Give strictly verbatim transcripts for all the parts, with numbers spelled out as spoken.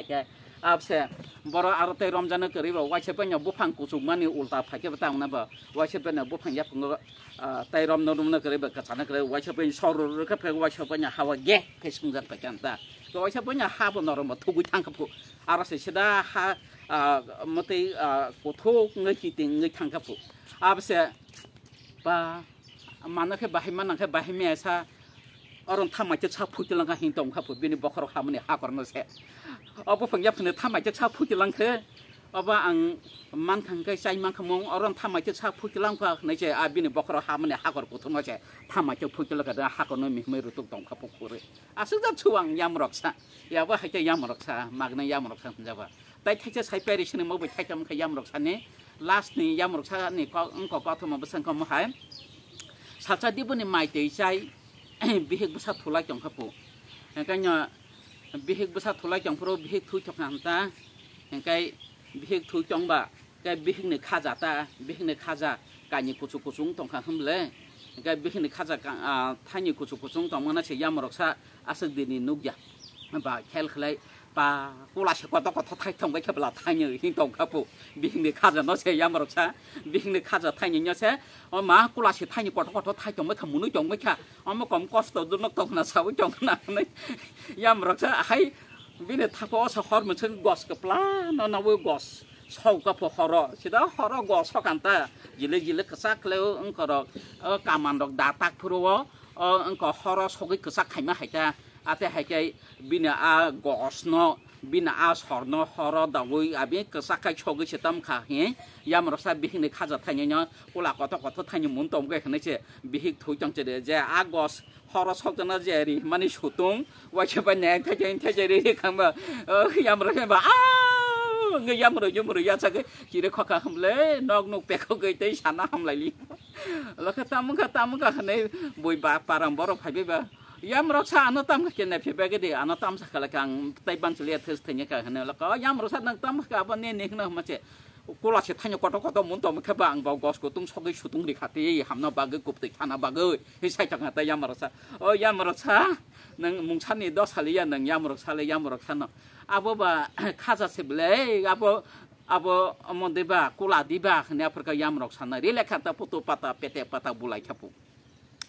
Khe abse boro aro tei romjano kwrwi bo waisa paino buphang kuchukmani ulta phaikhe bo tangna bo waisa paino buphang yaphango, ah, tei romno romno kwrwi bo kwchana kwrwi waisa paino sor rwrwkhe phai waisa paino hawa ge khe sungjak paikha ta. To waisa paino ha bo norok bo thugwi thangkha phu. Aro se sida ha, ah, mwtwi, ah, kuthuk wngwi kiting wngwi thangkha phu. Abse ba mano khe bahai manang khe bahai mesa. Oron thamai khe sa phuti langkha hin tong kha phu bini bokhorok hamani hakorno se. Obo phang yaphne thamai khe sa phuti langkhe. Obo ang man thang khe chai man khamung oron thamai khe sa phuti langkha hinai se a bini bokhorok hamani hakor kuthukno se. Thamai khe phuti langkha da hakorno mihmai rutuk tong kha phu khuri. Aswk da chu ang yamrok sa. Yabo hai khe yamrok sa, magna yamrok sa hinjaba. Tai thaisa sai peri sini mo bai thaisa mkha yamrok sani. Last ni yamrok sani kok, wngkok kothoma bwsang kamo hai. Salsa diboni mai twi chai, bihik bwsa thulai tong kha phu. Hingkhe no bihik bwsa thulai tong phuru bihik thui tong kha hanta. Hingkhe bihik thui tong ba, khe bihik ni khaja ta, bihik ni khaja kaini kuchuk kuchuk wng tong kha hwn le. Hingkhe bihik ni khaja ka-, ah, thaini kuchuk kuchuk wng tong mano se yamrok sa aswk dini nukya. Ba khel khlai pa kula se koto koto thai thong bai khe bla thaini hin tong kha phu. Bihik ni khaja no se yamrok sa, bihik ni khaja thaini no se. O ma kula se thaini koto koto thai tong bai kha munui tong bai kha. Omo kom kosto dunok tong na sawi tong na hinui yamrok sa hai bini thapa o sa hor mwnchwng gos kwpla no nawi gos sok ka pho horo sida horo gos sok anta jile jile kwchak khlai o wngkorok o kaman rok da tak phuru o o wngkor horo sogwi kwchak khaima hai ta ate hai khe bini a gos no bini a sor no horo dawi abi kwchak khai sogwi se tam kha hi yamrok sa bihik ni khaja thaini no kula koto koto thaini mun tong khe hinui se bihik thui tong che de je a gos horo sokjana je ri mani sutung waisa bai ne thai thai thai ri ri khamba yamro khe ba a nge yamro yamro ya chak chire khokha hamle nok nuk pekho gei tei sana hamlaili lokha tamung kha tamung kha hane bui ba param borok phai bai ba yamrok sa ano tam kha kene phe bege de ano tam sa khala kang tai ban chule thus thanya kha hane lokha yamrok sa nang tam kha ba ne ne hna ma che kula se thanya koto koto mun tom khe ba ang ba gos kutung sogwi sutung ri khati hamna bagwi kuptwi khana bagwi. Hi sai tongkha tei yamrok sa. O yamrok sa, nwng mungsani dos saliya nwng yamrok sale yamrok sano. Abo ba khaja se bwle, abo, abo omo diba, kula diba, hwnwi aphurkha yamrok sana. Ri lekha ta putu pata, pete pata bulai khapu.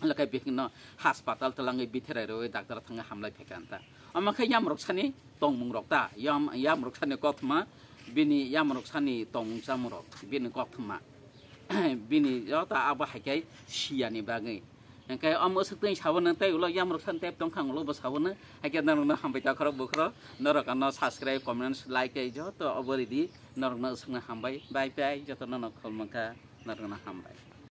Lekai bihikno hospital twlangwi bitherai rwi doctor thangwi hamlai phaikha anta. Omo khe yamrok sani tongmung rok ta, yam, yamrok sani kothoma, bini yamrok sani tongmung chamung rok, bini kothoma. Bini joto abo hai khe siyani bagwi. Hingkhe omo swk twi sabo nang tei ulo yamrok san tep tong kha ulo bo sabo nang. Hai khe norok no hambai ta khoro bukhoro. Norok ano subscribe, comments, like khe joto obo ridi. Norok no swkno hambai. Bye bye. Joto no no khol mankha. Norok no hambai.